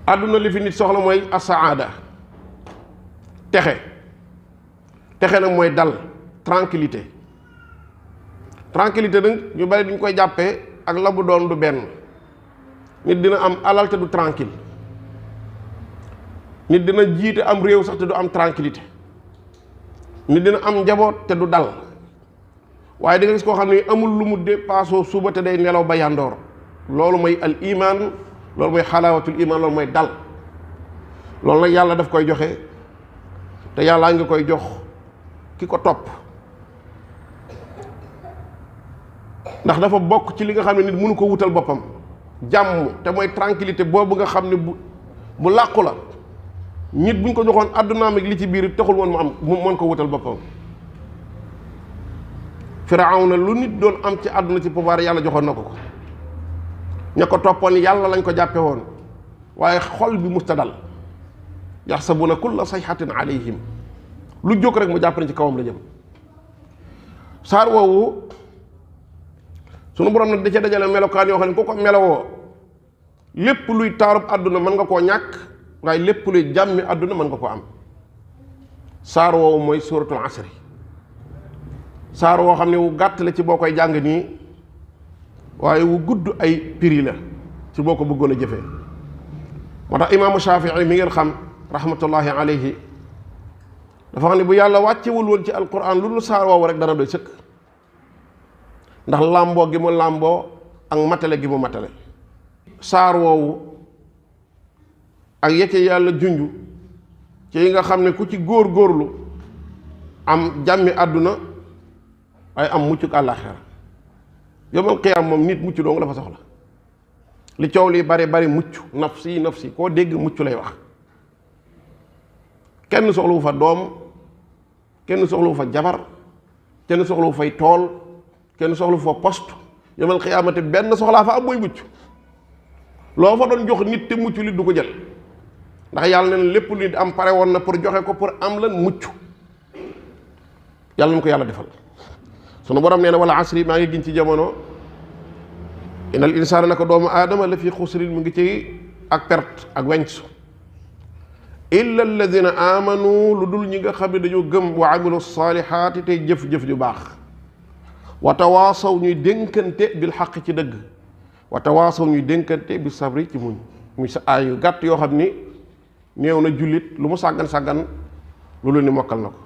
àdduna li fi nit soxla mooy asaada texe nag mooy dal tranquillité nag ñu bari duñ koy jàppee ak la bu doon du benn. nit dina am alal te du tranquille nit dina jiite am réew sax te du am tranquillité nit dina am njaboot te du dal waaye di nga gis koo xam ne amul lu mu dépassoo suba te day nelaw ba yandoor loolu mooy al iman loolu mooy xalaawatul iman loolu mooy dal loolu nag yàlla daf koy joxe te yàllaa nga koy jox ki ko topp ndax dafa bokk ci li nga xam ne nit mënu ko wutal boppam jàmm te mooy tranquillité boobu nga xam ne bu làqu la nit buñ ko joxoon àddunaam ak li ci biir taxul woon mu mën ko wutal boppam. Firawna lu nit doon am ci àdduna ci pouvoir yàlla joxoon na ko ko ña ko toppoon yàlla lañ ko jàppe woon waaye xol bi mustadal yaxsabuna kulla sayhatin alayhim lu jóg rek mu jàpp ne ci kawam la jëm. saar woowu sunu borom nag da ca dajale melokaan yoo xam ne ku ko melowoo lépp luy taarub àdduna mën nga koo ñàkk waaye lépp luy jàmmi àdduna mën nga koo am. saar woowu mooy suratul asri saar woo xam ne wu gàtt la ci boo koy jàng nii waaye wu gudd ay piri la ci boo ko bëggoon a jëfee. moo tax imaamu Shafii mi ngeen xam rahmatullahi alayhi dafa xam ne bu yàlla wàccewul woon ci alquran lu dul saar woowu rek dana doy sëkk ndax làmboo gi mu làmboo ak matale gi mu matale. saar woowu ak yecce yàlla junju ci yi nga xam ne ku ci góor góorlu am jàmmi àdduna waaye am muccuk àllaaxira. yawmal qiyaam moom nit mucc dong dafa soxla li coow li bari bari mucc nafsi koo dégg mucc lay wax. kenn soxlawu fa doom kenn soxlawu fa jabar kenn soxlawu fay tool kenn soxlawu fa poste. yawmal qiyaamati benn soxlaa fa am mooy mucc. loo fa doon jox nit te mucc li du ko jël ndax yàlla ne lépp lu nit am pare woon na pour joxe ko pour am lan mucc. yàlla na ko yàlla defal. sunu borom nee na wala asri maa ngi giñ ci jamono inal insaana naka doomu aadama la fi xusrin mu ngi ci ak perte ak wenc illa alladina amanu lu dul ñi nga xam ne dañoo gëm wa amilu saalihaati tey jëf-jëf ju baax wa tawaasaw ñuy dénkante bil xaq ci dëgg wa tawaasaw ñuy dénkante bi sabri ci muñ. muy sa aay yu gàtt yoo xam ni néew na jullit lu mu sàggan lu ni mokkal na ko.